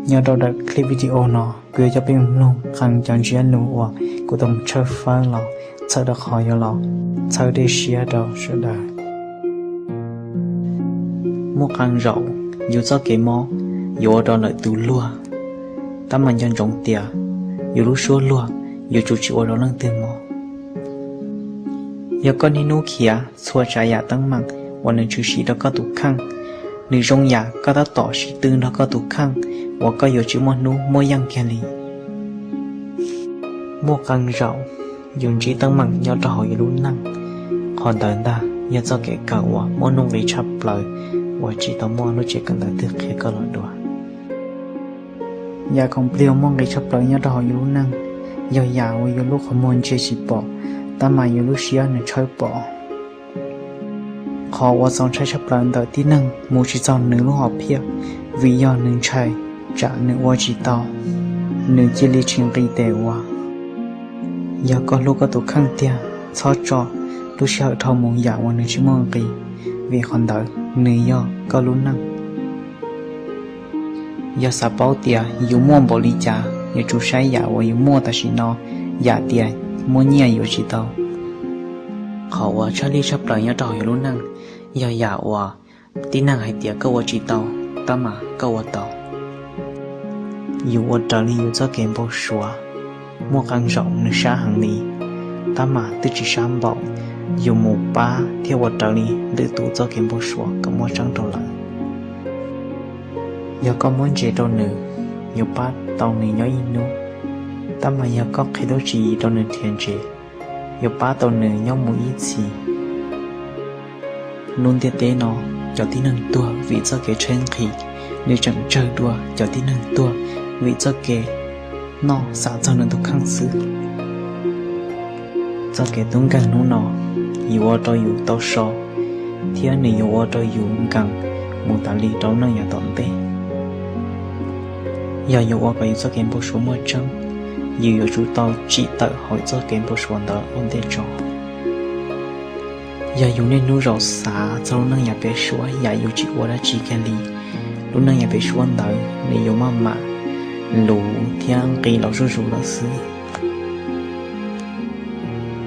Nyob rau daim clip video no, kuv yuav coj peb mloog qee cov ntsiab lus uas kuv tau mus tshawb fawb los txhawm rau qhov yuav los txhawb dej siab rau sawv daws. Muaj qee zaum yus txoj kev mob yuav ua rau lwm tus luag, tab mas nco ntsoov tias yus lub suab luag yuav tsum tsis ua rau leej twg mob. Yog koj niaj hnub khiav txhua tsav yam teeb meem uas nws tshwm sim rau koj tus kheej, nws zoo yam koj tab tom sib tw nrog koj tus kheej uas koj yuav tsis muaj hnub muaj yeej kiag li. Muaj qee zaum yus ntsib teeb meem nyob rau hauv yus lub neej, qhov ntawd ntag yog txoj kev kawm uas muaj nuj nqis tshaj plaws uas tsis tau muaj lub tsev kawm ntawv twg qhia koj los dua. Yam khoom plig uas muaj nqis tshaj plaws nyob rau hauv yus lub neej yog yam uas yus lub qhov muag ntsia tsis pom, tab mas yus lub siab nws tshawb pom. Qhov uas txaus ntshai tshaj plaws ntawm tib neeg mus tsis txog nws lub hom phiaj, vim yog nws ntshai tsam nws ua tsis tau, nws cia li tsis nqis tes ua. Yog koj hlub koj tus kheej tiag, txhob tso lub sij hawm dhau mus yam uas nws tsis muaj nqis, vim qhov ntawd nws yog koj lub neej. Yog xav paub tias yus muaj npaum li cas, yuav tsum saib yam uas yus muaj tam sim no, yam tias muaj nyiaj yuav tsis tau. Qhov uas tshaj lij tshaj plaws nyob rau hauv yus lub neej yog yam uas tib neeg hais tias koj ua tsis tau, tab mas koj ua tau. Yus ua raws li yus txoj kev npau suav, muaj qee zaum nws sab heev li, tab mas twb tsis sab npaum yus mus pab thiab ua raws li lwm tus txoj kev npau suav kom muaj tseeb rau lawv. Yog koj muab ntsev rau nws, yuav pab tau nws nyob ib hnub, tab mas yog koj qhia lub tswv yim rau nws nrhiav ntsev, yuav pab tau nws nyob mus ib txhis. Lub ntiaj teb no, cov tib neeg tuag vim txoj kev tshaib nqhis, nws tseem tsawg dua cov tib neeg tuag vim txoj kev noj xav txog nws tus kheej xwb. Txoj kev tub nkeeg hnub no, yuav ua rau yus tau so, thiab nws yuav ua rau yus nkees mus tas li rau lub neej yav tom ntej. Yog yuav ua kom yus txoj kev npau suav muaj tseeb, yus yuav tsum tau tsim tawm hauv txoj kev npau suav ntawd ua ntej tso. Yog yus niaj hnub zaum xav txog lub neej yav pem suab yam yus tsis ua dab tsi kiag li, lub neej yav pem suab ntawd nws yuav maj mam luv thiab nqis los zuj zus lawm xwb.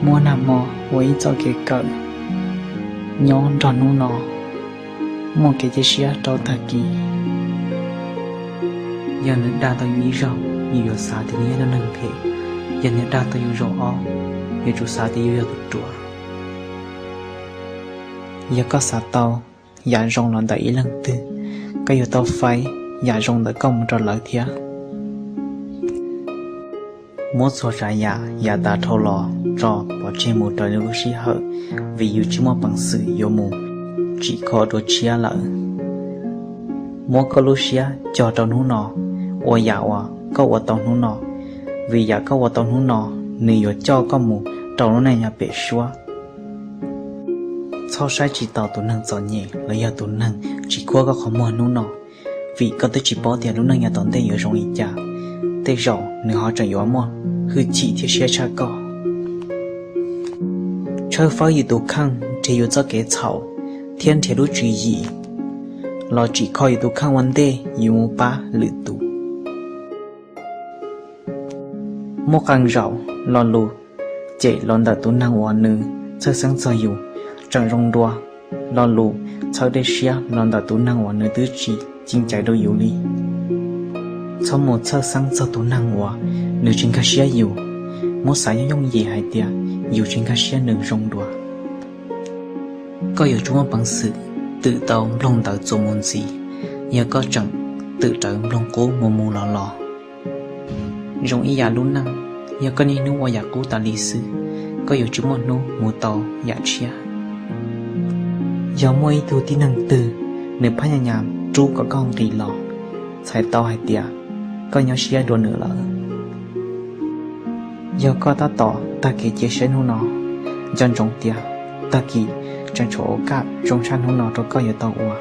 Muaj nag hmo ua ib txoj kev kawm, nyob nrog hnub no, muaj kev cia siab rau tag kis. Yog nws dag tau yus ib zaug, yus yuav xav tias nws yog ib tug neeg phem. Yog nws dag tau yus zaum ob, yuav tsum xav tias yus yog tus ruam. Yog koj xav tau yam zoo los ntawm ib leej twg, koj yuav tau faib yam zoo ntawm koj mus rau lawv thiab. Muab txhua tsav yam yav tas dhau los tso pov tseg mus raws li lub sij hawm, vim yus tsis muaj peev xwm yuav mus tsim kho dua tshiab lawm. Muab koj lub siab cog rau hnub no, ua yam uas koj ua tau hnub no, vim yam koj ua tau hnub no, nws yuav coj koj mus rau lub neej yav pem suab. Txhob saib tsis taus tus neeg txom nyem los yog tus neeg tsis khuab koj qhov muag hnub no, vim koj twb tsis paub tias lub neej yav tom ntej yuav zoo li cas, tej zaum nws ho tseem yuav muaj hwj chim thiab siab tshaj koj. Tshawb fawb yus tus kheej, nrhiav yus txoj kev txhaum, thiab nrhiav lub tswv yim los tsim kho yus tus kheej ua ntej yus mus pab lwm tus. Muaj qee zaum lo lus cem los ntawm tus neeg uas nws txhawj xeeb txog yus tseem zoo dua lo lus txhawb dej siab los ntawm tus neeg uas nws twb tsis cim caiv rau yus li. Txhob mus txhawj xeeb txog tus neeg uas nws tsis nkag siab yus. Muab xav yooj yooj yim hais tias yus tsis nkag siab nws zoo dua. Koj yuav tsum muaj peev xwm twm tau nplooj ntawv txuas mus ntxiv, yog koj tseem twm rawv nplooj qub mus mus los los. Zoo ib yam lub neej, yog koj niaj hnub ua yam qub tas li xwb, koj yuav tsis muaj hnub mus tau yam tshiab. Yog muaj ib tug tib neeg twg, nws phab nyas nyas rub kom koj nqis los, txhais tau hais tias koj nyob siab dua nws lawm. Yog koj tab tom tag kev cia siab hnub no, nco ntsoov tias tag kis tseem tshuav ua kaj zoo tshaj hnub no rau koj yuav tau ua.